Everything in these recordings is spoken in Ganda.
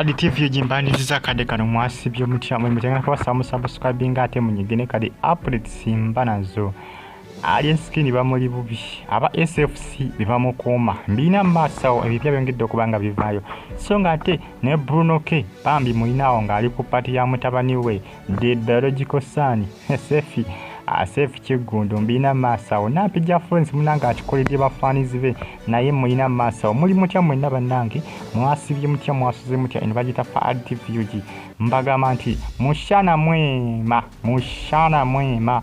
Ali TV gimbaniriza akadde kano mwasibye mutya mwe mutengana kubasa musubscribing ate munyigine kadi updates mba nazo. Alien Skin bamuli bubi aba SFC bibamukuuma mbina maaso ebipya byongedde okuba nga bivaayo, so nga ate ne Bruno K bambi mulinawo ng'ali ku party ya mutabani we the biological son Sefi Sefi Kiggundu mbina maaso Nampijja Florence munange akikoledde bafaanizi be naye mulina maaso muli mutya mwenna bannange mwasibye mutya mwasuze mutya eno bagiyita Fahad TV UG mbagamba nti mushana mwema mushana mwema.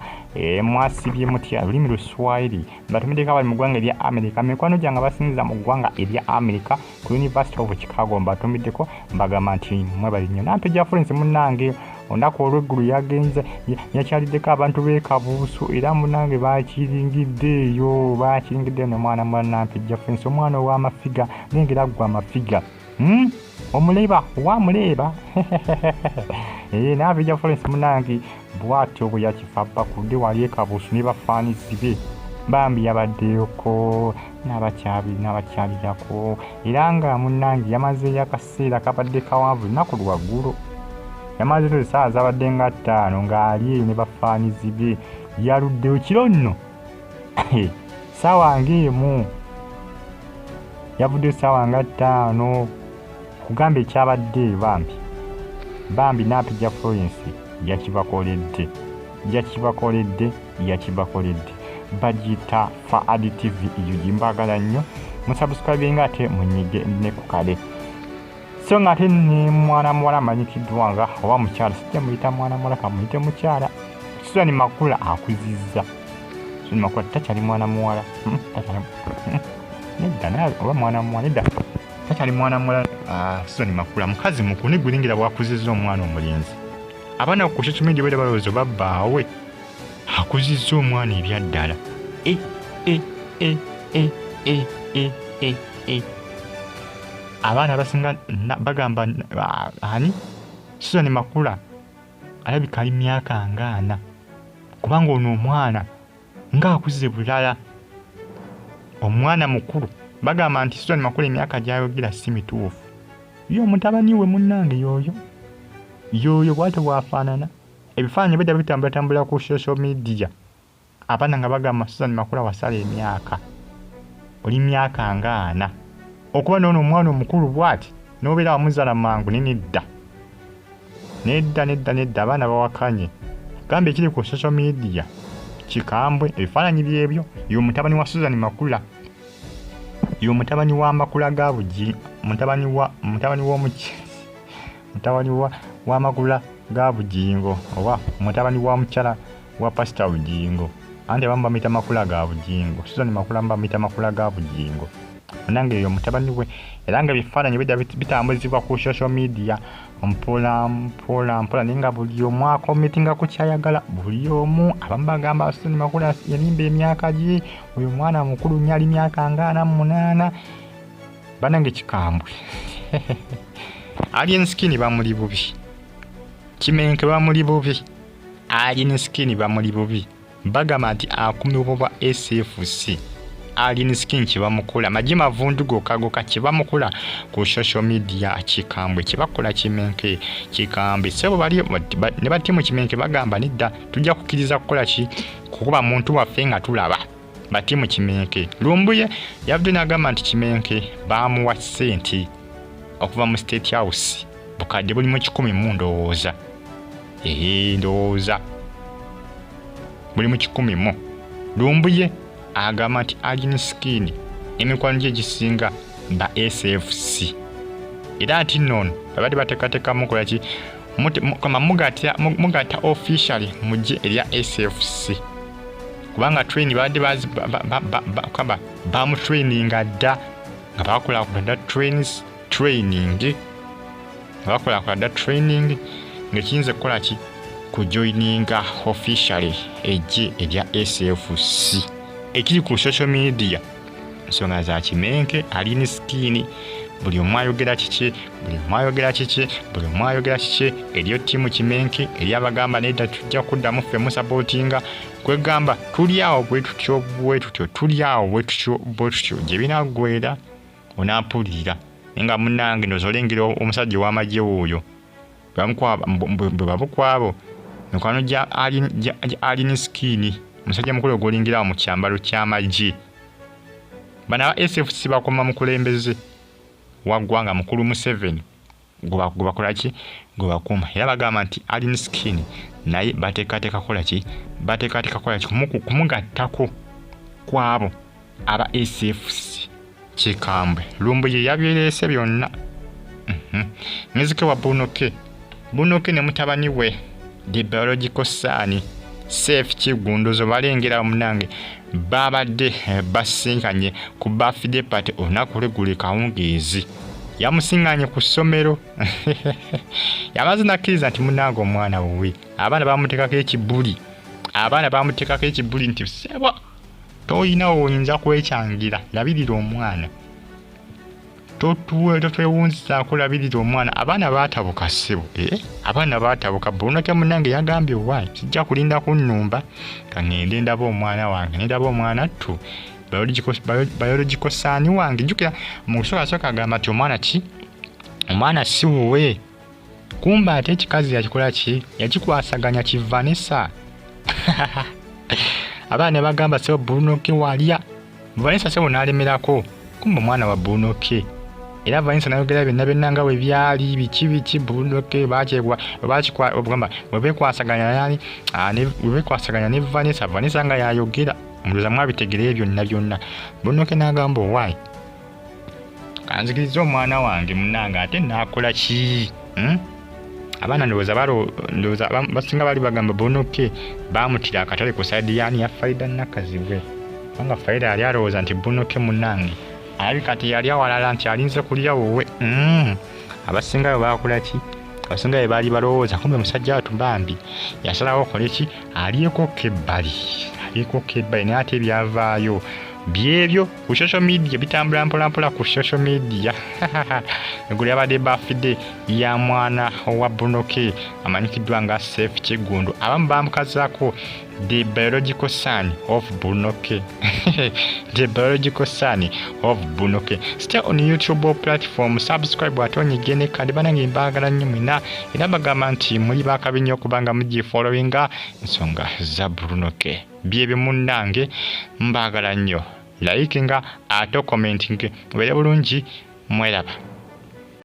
Mwasibye mutya lulimi Luswahili mbatumiddeko abali mu ggwanga erya America mikwano gyange abasinziza mu ggwanga erya America ku University of Chicago mbatumiddeko mbagamba nti mwebali nnyo. Nampijja Florence munnange olunaku olw'eggulu yagenze yakyaliddeko abantu b'e Kabuusu era munnange bakiringiddeeyo bakiringiddeeyo nomwana mwa Nampijja Florence omwana ow'amafiga nengera ggwe amafiga omuleba wamuleeba Nampijja Florence munnange bw'atyo bwe yakifa bakudde wali e Kabuusu ne bafaanizi be bambi yabaddeyoko n'abakyalirako era nga munnange yamazeeyo akaseera kabadde kawanvu lunaku lwaggulo yamazeeyo essaawa zabadde nga 5 ng'ali eyo ne bafaanizi be yaluddeyo kiro nno ssaawa ng'emu yavuddeyo ssaawa nga 5 kugamba ekyabadde bambi bambi Nampijja Florence yakibakoledde yakibakoledde yakibakoledde. Bagiyita Fahad TV UG mbagala nnyo musubscribinga ate munyige ne ku kale. So nga ate ne mwana muwala amanyikiddwa nga oba mukyala sijja muyita mwana muwala kamuyite mukyala Susan Makula akuzizza. Susan Makula takyali mwana muwala takyali nedda naye oba mwana muwala nedda takyali mwana muwala. Susan Makula mukazi mukulu ne gulingira bwakuzizza omwana omulenzi. Abaana ku social media bwe balowooza babbaawe akuzizza omwana ebyaddala. Abaana abasinga bagamba ani Susan Makula alabika ali myaka nga 4 kubanga ono omwana ng'akuze bulala omwana mukulu. Bagamba nti Susan Makula emyaka gy'ayogera si mituufu. Ye omutabani we munnange y'oyo yoyo bw'atyo bw'afaanana. Ebifaananyi bidda bitambulatambula ku social media abaana nga bagamba Susan Makula wasala emyaka oli myaka nga 4 okuba n'ono omwana omukulu bw'ati n'obeera wamuzaala mangu ne nedda nedda nedda nedda abaana bawakanye. Gamba ekiri ku social media kikambwe ebifaananyi byebyo. Ye mutabani wa Susan Makula ye mutabani wa Makula ga Bugi mutabani wa mutabani w'omukinzi mutabani wa Makula ga Bugingo oba mutabani wa mukyala wa Pastor Bugingo anti abamu bamuyita Makula ga Bugingo. Susan Makula bamuyita Makula ga Bugingo munange eyo mutabani we era nga ebifaananyi bidda bitambuzibwa ku social media mpola mpola mpola naye nga buli omu akomitinga ku kyayagala buli omu. Abamu bagamba Susan Makula yalimba emyaka gye oyo mwana mukulu nnyo ali myaka nga 48 bannange kikambwe. Alien Skin bamuli bubi Kimenke bamuli bubi Alien Skin bamuli bubi bagamba nti akumibwa bwa SFC Alien Skin kyebamukola amagye mavundu gokka gokka kyebamukola ku social media kikambwe kyebakola Kimenke kikambwe. Sebo bali ne batimu Kimenke bagamba nedda tujja kukkiriza kukola ki kukuba muntu waffe nga tulaba batimu Kimenke. Lumbuye yavudde n'agamba nti Kimenke baamuwa ssente okuva mu State House bukadde buli mu 10 mu ndowooza ndowooza buli mu 10 mu. Lumbuye agamba nti Alien Skin emikwano gye egisinga ba SFC era nti nno babadde bateekateeka mukola ki mugatta officially mujje erya SFC kubanga train babadde bamutraininga dda nga bakola dda training nga bakola dda training ng'ekiyinza kukola ki kujoininga officially eggye erya SFC. Ekiri ku social media nsonga za Kimenke Alien Skin buli omu ayogera kiki buli omu ayogera kiki buli omu ayogera kiki eriyo ttiimu Kimenke eri abagamba nedda tujja kuddamu ffe musapootinga kwegamba tuli awo bwe tutyo bwe tutyo tuli awo bwe tutyo bwe tutyo gye binaggweera onampulira. Nga munnange ndowooza olengera omusajja ow'amagye wuuyo bwe babukwabo mikwano gya Alien Skin, musajja mukulu ogwolingirawo mu kyambalo ky'amagye. Bano aba SFC bakoma mukulembeze wa ggwanga mukulu Museveni gwe bakola ki, gwe bakuuma. Era bagamba nti Alien Skin naye bateekateeka kukola ki, bateekateeka kukola ki, kumugattako kwabo aba SFC. Kikambwe Lumbuye yabyereese byonna. Muzike wa Bruno K, Bruno K ne mutabani we the biological son Seif Kiggunduzo balengera munange babadde basinkanye ku birthday party olunaku lweggulo kawungeezi. Yamusiŋŋanye ku ssomero, yamaze nakkiriza nti munnange omwana wuwe. Abaana bamuteekako ekibuli, abaana bamuteekako ekibuli nti ssebo toyina woyinza kwekyangira, labirira omwana, totwewunzizaako, labirira omwana. Abaana baatabuka ssebo, abaana baatabuka. Bruno K munnange yagambye, "Owaayi, sijja kulinda kunnumba, kaŋŋende ndaba omwana wange, nendaba omwana ttu biological son wange." Jjukira mu kusooka agamba nti omwana ki, omwana si wuwe, kumba ate ekikazi yakikola ki, yakikwasaganya ki Vanessa. Abaana ne bagamba, "Sebo Bruno K walya." Vanessa sebo n'alemerako, kumba omwana wa Bruno K. Era Vanessa nayogera byonna byonna nga bwe byali biki biki. Bruno K bakigamba bwe bekwasaganya yani bwe bekwasaganya ne Vanessa, Vanessa nga yayogera mulowooza mwabitegereyo byonna byonna. Bruno K n'agamba, "Owaayi, kanzikiriza omwana wange munange, ate naakola ki?" Abaana ndowooza ndowooza basinga bali bagamba Bruno K baamutira akatale ku side yaani ya Farida Nakazibwe, kubanga Farida yali alowooza nti Bruno K munnange alabika teyali awalala, nti alinze kulya wuwe. Abasinga bwe bakola ki, abasinga bwe baali balowooza, kumbe musajja watu bambi yasalawo okole ki, alyeko kebbali, alyeko kebbali. Naye ate ebyavaayo byebyo ku social media bitambula mpolampola ku social media. Eggulo yabadde birthday ya mwana wa Bruno K amanyikiddwa nga Sef Kiggundu, abamu bamukazaako the biological son of Bruno K, the biological son of Bruno K. Stay on YouTube platform, subscribe ate onyige kandi banange mbaagala nnyo mwena, era bagamba nti muli bakabi nnyo okubanga mugifollowinga ensonga za Bruno K. Byebyo munnange, mbaagala nnyo, likinga ate commenting, mubeere bulungi, mweraba.